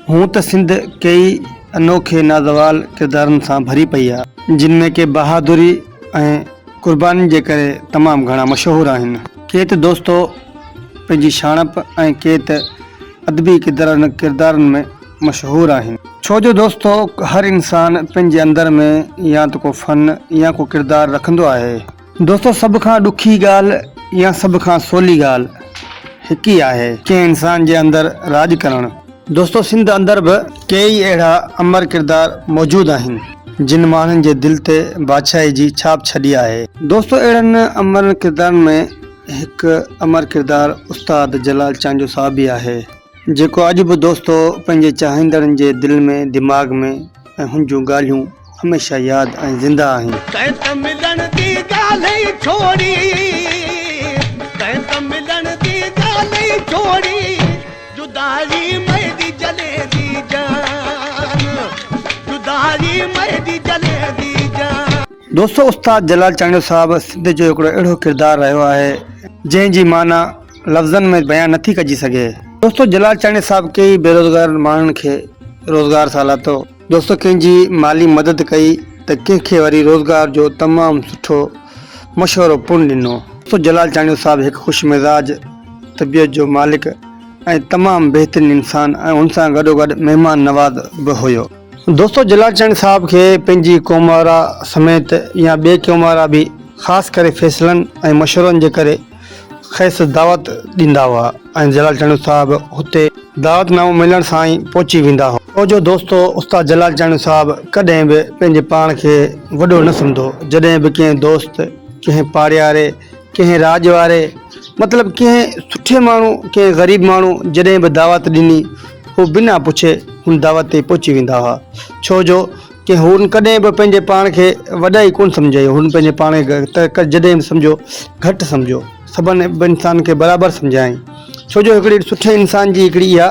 هونء ته سنڌ ڪيئي انوکي نازوال ڪردارن سان ڀري پئي آ، جن ۾ ڪي بهادري ۽ قربانين جي ڪري تمام گهڻا مشهور آهن. ڪي ته دوستو پنهنجي شاڻپ ۽ ڪي ته ادبي ڪردارن ۾ مشهور آهن. ڇو جو دوستو هر انسان پنهنجي اندر ۾ يا ته ڪو فن يا ڪو ڪردار رکندو آهي. دوستو سڀ کان ڏکي ڳالهه يا سڀ کان سولي ڳالهه هڪ ئي آهي ڪنهن انسان جي اندر راڄ ڪرڻ. دوستو سنڌ اندر به ڪيئي اهڙا امر ڪردار موجود آهن جن ماڻهن جي دل تي بادشاهي جي ڇاپ ڇڏي آهي. دوستو اهڙن امر ڪردارن ۾ هڪ امر ڪردار استاد جلال چانڊيو صاحب به آهي. جيڪو اڄ به دوستو پنهنجي چاهيندڙن جي دل ۾ دماغ ۾ ۽ هن جون ڳالهيون هميشه ياد ۽ زنده آهن. تنهن ته ملڻ the ڳالهه ئي ڇوڙي، تنهن ته ملڻ the ڳالهه ئي ڇوڙي، جدائي ميري جلي the جان، جدائي ميري جلي the جان. دوستو استاد جلال چانڊيو صاحب سنڌ جو هڪڙو اهڙو ڪردار رهيو آهي جنهن جي معنيٰ لفظن ۾ بيان نٿي ڪجي سگهي. دوستو جلال چانڊيي صاحب ڪيئي بيروزگار ماڻهن کي روزگار سان لاتو. دوستو ڪنهن جي مالي مدد ڪئي ته ڪنهن کي وري روزگار جو تمام سٺو مشورو پڻ ڏنو. دوستو جلال چانڊيو صاحب هڪ خوش مزاج طبيعت جو مالڪ ۽ تمام بهترين انسان ۽ ان سان گڏوگڏ مهمان نواز به هيو. دوستو جلال چانڊيو صاحب کي پنهنجي قوم وارا سميت يا ٻي قوم وارا به خاص ڪري فيصلن ۽ مشورن جي ڪري کيس دعوت ڏيندا هئا ۽ جلال چانڊيو صاحب هتي دعوت نامو ملڻ سان ئي پهچي ويندا هئا. ڇو جو دوستو استاد جلال چانڊيو صاحب ڪڏهن به پنهنجي پاڻ کي وڏو نه سمجهندو جڏهن به ڪنهن دوست، ڪنهن پاڙياري، ڪنهن راڄ واري مطلب ڪنهن سٺي ماڻهو ڪنهن غريب ماڻهو جڏهن به دعوت ڏني هو بنا پڇي هن دعوت تي پهچي ويندا هئا ڇو جو ڪي هن ڪڏهن به پنهنجي پاڻ کي وڏائي ڪونه سمجهي هن پنهنجي پاڻ کي جڏهن به سمجهيو گهٽ سمجهيو سڀن انسان کي برابر سمجهيائين ڇو جو هڪڙي سٺي انسان جي هڪڙي اها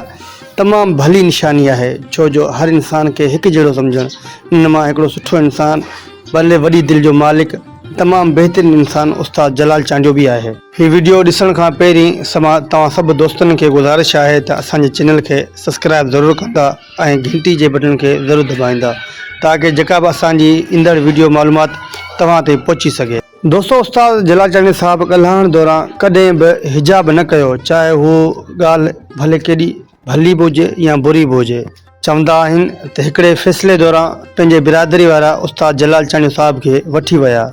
تمام ڀلي نشاني آهي ڇو جو هر انسان کي هڪ جهڙو سمجهڻ ان مان هڪڙو سٺو انسان ڀلي وڏي دل جو مالڪ تمام بهترين انسان استاد جلال چانڊيو به آهي. هي وڊيو ڏسڻ کان پهرين توهان سڀ دوستن کي گذارش آهي ته اسان جي چينل کي سبسڪرائب ضرور ڪندا. ۽ گهنٽي جي بٽڻ کي ضرور دٻائيندا تاڪه جيڪا به اسان جي ايندڙ وڊيو معلومات توهان تائين پهچي سگهي. دوستو استاد جلال چانڊيو صاحب ڳالهائڻ دوران ڪڏهن به حجاب نه ڪيو چاهي هو ڳالهه ڀلي ڪيڏي ڀلي به هجي يا بري به هجي. چوندا آهن ته هڪڙي فيصلي دوران پنهنجي برادري وارا استاد جلال چانڊيو صاحب کي وٺي ويا.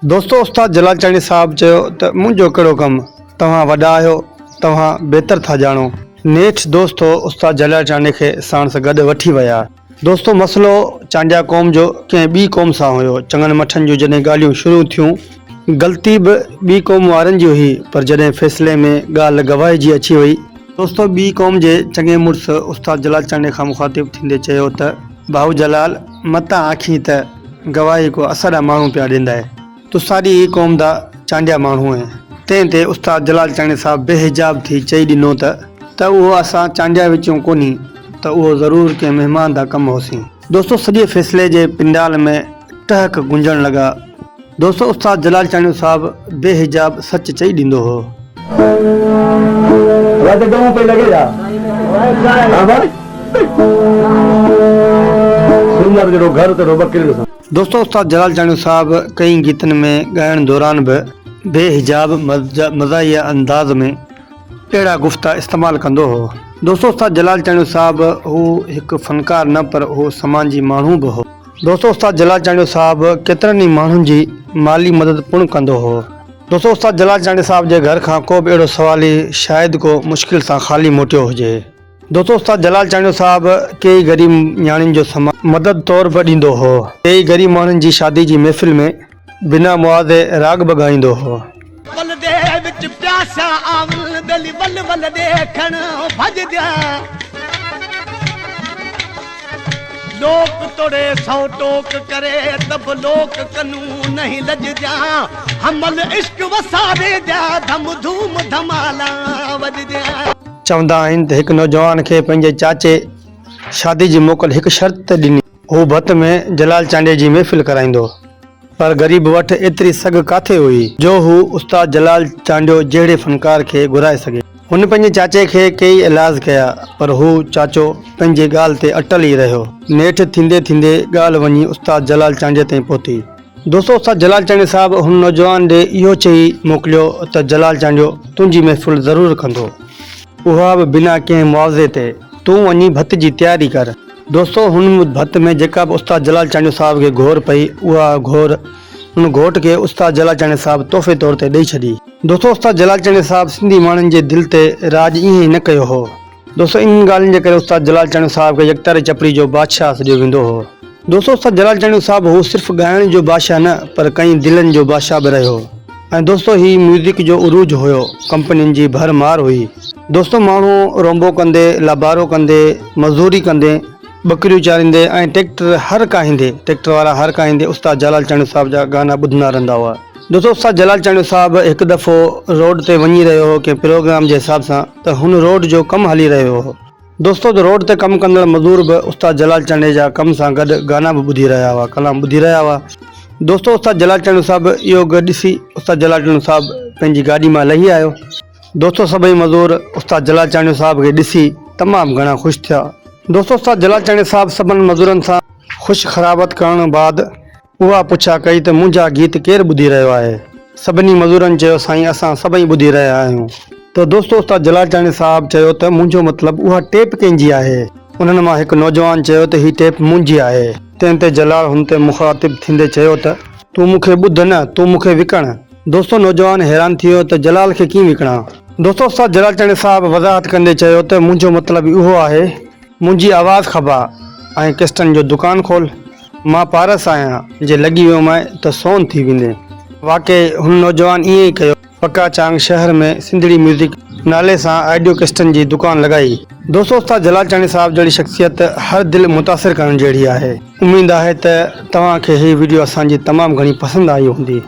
دوستو استاد جلال چانڊيو صاحب چيو ته منهنجو ڪهڙو ڪم توهان وڏا آهيو توهان بهتر ٿا ڄاڻو. نيٺ دوستو استاد جلال چانڊيي کي ساڻس گڏ وٺي ويا. دوستو مسئلو چانڊيا قوم جو ڪنهن ٻي قوم سان هيو. چڱن مٺن جون جڏهن ڳالهيون شروع ٿيون. غلطي به ٻي قوم وارن جي هئي پر جڏهن فيصلي ۾ ڳالهه گواهي جي اچي وئي. دوستو ٻي قوم جي چڱي مڙس استاد جلال چانڊيي کان مخاطب ٿيندي چيو ته. ڀائو جلال متان آکين ته گواهي ڪو اساڏا ماڻهو پيا ڏيندائي. تساڏي ئي قوم دا چانڊيا ماڻهو هين. تنهن تي استاد جلال چانڊيي صاحب بي حجاب ٿي چئي ڏنو ته. ته اهو اسان چانڊيا وچون ڪونهي ته اهو ضرور ڪنهن مهمان دا ڪم هوسين. دوستو سڄي فيصلي جي پنڊال ۾ ٽهڪ گونجڻ لڳا. دوستو استاد جلال چانڊيو صاحب بي حجاب سچ چئي ڏيندو هو. رات گئون پئي لڳي ڇا؟ ها ڀائي سومر جهڙو گهر تهڙو ٻڪرين سان. دوستو استاد جلال چانڊيو صاحب ڪئين گيتن ۾ ڳائڻ دوران به بي حجاب مزاحيه انداز ۾ اهڙا گفتا استعمال ڪندو هو. دوستو استاد جلال چانڊيو صاحب هو هڪ فنڪار نه پر هو سماجي ماڻهو به هو. دوستو استاد جلال چانڊيو صاحب ڪيترن ئي ماڻهن جي مالي مدد پڻ ڪندو هو. دوستو استاد جلال چانڊيو صاحب جي گهر کان ڪو به اهڙو سوالي شايد ڪو مشڪل سان خالي موٽيو هجي. دوستو استاد جلال چانڊيو صاحب ڪيئي غريب نياڻين جو سامان مدد طور به ڏيندو هو. ڪيئي غريب ماڻهن جي شادي جي محفل ۾ بنا معاوضي راڳ به ڳائيندو هو. ول دي وچ پياسا آون ٻيلي ول ول ڏيکڻ ڀڄديان لوڪ توڙي سو ٽوڪ ڪري ته به لوڪ ڪنون نهين لڄديان حمل عشق وساري ديان ڌم ڌوم ڌمالان وڄديان. چوندا آهن ته هڪ نوجوان کي پنهنجي چاچي شادي جي موڪل هڪ شرط تي ڏني. هو ڀت ۾ جلال چانڊيي جي محفل ڪرائيندو. پر غريب وٽ ايتري سگهه ڪاٿي هئي جو هو استاد جلال چانڊيو جهڙي فنڪار کي گهرائي سگهي. هن پنهنجي چاچي کي ڪيئي ايلاز ڪيا پر هو چاچو پنهنجي ڳالهه تي اٽل ئي رهيو. نيٺ ٿيندي ٿيندي ڳالهه وڃي استاد جلال چانڊيي تائين پهتي. دوستو استاد جلال چانڊيي صاحب هن نوجوان ڏي اهو چئي موڪليو ته جلال چانڊيو تنهنجي محفل ضرور ڪندو. اها به بنا ڪنهن معاوضي تي. تون وڃي ڀت جي تياري ڪر. دوستو هن ڀت ۾ جيڪا به استاد جلال چانڊيو صاحب کي گهور پئي اها گهور هن گهوٽ کي استاد جلال چانڊيي صاحب تحفي طور تي ڏئي ڇڏي. دوستو استاد جلال چانڊيو صاحب سنڌي ماڻهن جي دل تي راڄ ائين ئي نه ڪيو هو. دوستو انهن ڳالهين جي ڪري استاد جلال چانڊيو صاحب کي يڪتاري چپڙي جو بادشاهه سڏيو ويندو هو. دوستو استاد جلال چانڊيو صاحب هو صرف ڳائڻ جو بادشاهه نه پر ڪئين دلن جو بادشاهه به رهيو ۽ دوستو هي ميوزڪ جو عروج هيو ڪمپنين جي ڀر مار هئي دوستو ماڻهو رونبو ڪندي لابارو ڪندي مزدوري ڪندي ٻڪريون چاريندي ۽ ٽيڪٽر هر ڪاهيندي ٽيڪٽر وارا هر ڪاهيندي استاد جلال چانڊيو صاحب جا گانا ٻڌندا رهندا هئا. دوستو استاد جلال چانڊيو صاحب هڪ دفعو روڊ تي وڃي رهيو هو ڪنهن پروگرام جي حساب سان ته هن روڊ جو ڪم هلي رهيو هو دوستو ته روڊ تي ڪم ڪندڙ مزور به استاد جلال چانڊيي جا ڪم سان گڏ گانا به ٻڌي رهيا هئا ڪلام ٻڌي رهيا هئا دوستو استاد جلال چانڊيو صاحب اهو ڏسي استاد جلال چانڊيو صاحب پنهنجي گاڏي مان لهي آيو دوستو سڀئي مزور استاد جلال چانڊيو صاحب کي ڏسي تمام گهڻا خوش ٿيا. دوستو استاد جلال چانڊيو صاحب سڀن مزورن سان خوش خرابت ڪرڻ بعد اها پڇا ڪئي ته منهنجا گيت ڪير ٻڌي رهيو آهي؟ سڀني مزورن چيو سائين اسان سڀئي ٻڌي رهيا آهيون. ته دوستو استاد جلال چانڊيو صاحب چيو ته منهنجو مطلب اها ٽيپ ڪنهن جي آهي؟ انهن مان هڪ نوجوان چيو ته هي ٽيپ منهنجي آهي. تنهن تي جلال هن تي مخاطب ٿيندي چيو ته تون مون کي ٻڌ نه تون مون کي وڪڻ. دوستو نوجوان حيران ٿي ويو ته جلال کي ڪيئن وڪڻان؟ دوستو استاد جلال چانڊيو صاحب وضاحت ڪندي چيو ته منهنجو مطلب اهو آهي منهنجي آواز کٻا ۽ ڪسٽن جو دڪان کول مان پارس آهيان جي لڳي ويومانء ته سون ٿي ويندين. واقعي هن نوجوان ائين ئي ڪيو. پڪا چانگ شهر ۾ سنڌڙي ميوزڪ نالي سان آڊيو ڪسٽن جي دڪان لڳائي. دوستو استاد جلال چانڊيو صاحب جهڙي شخصيت هر دل متاثر ڪرڻ جهڙي آهي. اميد آهي ته توهان کي هي وڊيو اسان جي تمام گهڻي پسند آئي هوندي.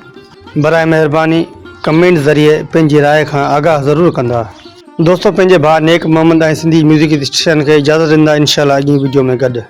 براء مهرباني ڪمينٽ ذريعي پنهنجي راء کان آگاهه ضرور ڪندا. دوستو پنهنجي ڀاء نيڪ محمد ۽ سنڌي ميوزڪ اسٽيشن کي اجازت ڏيندا انشاء الله اڳين وڊيو ۾ گڏ.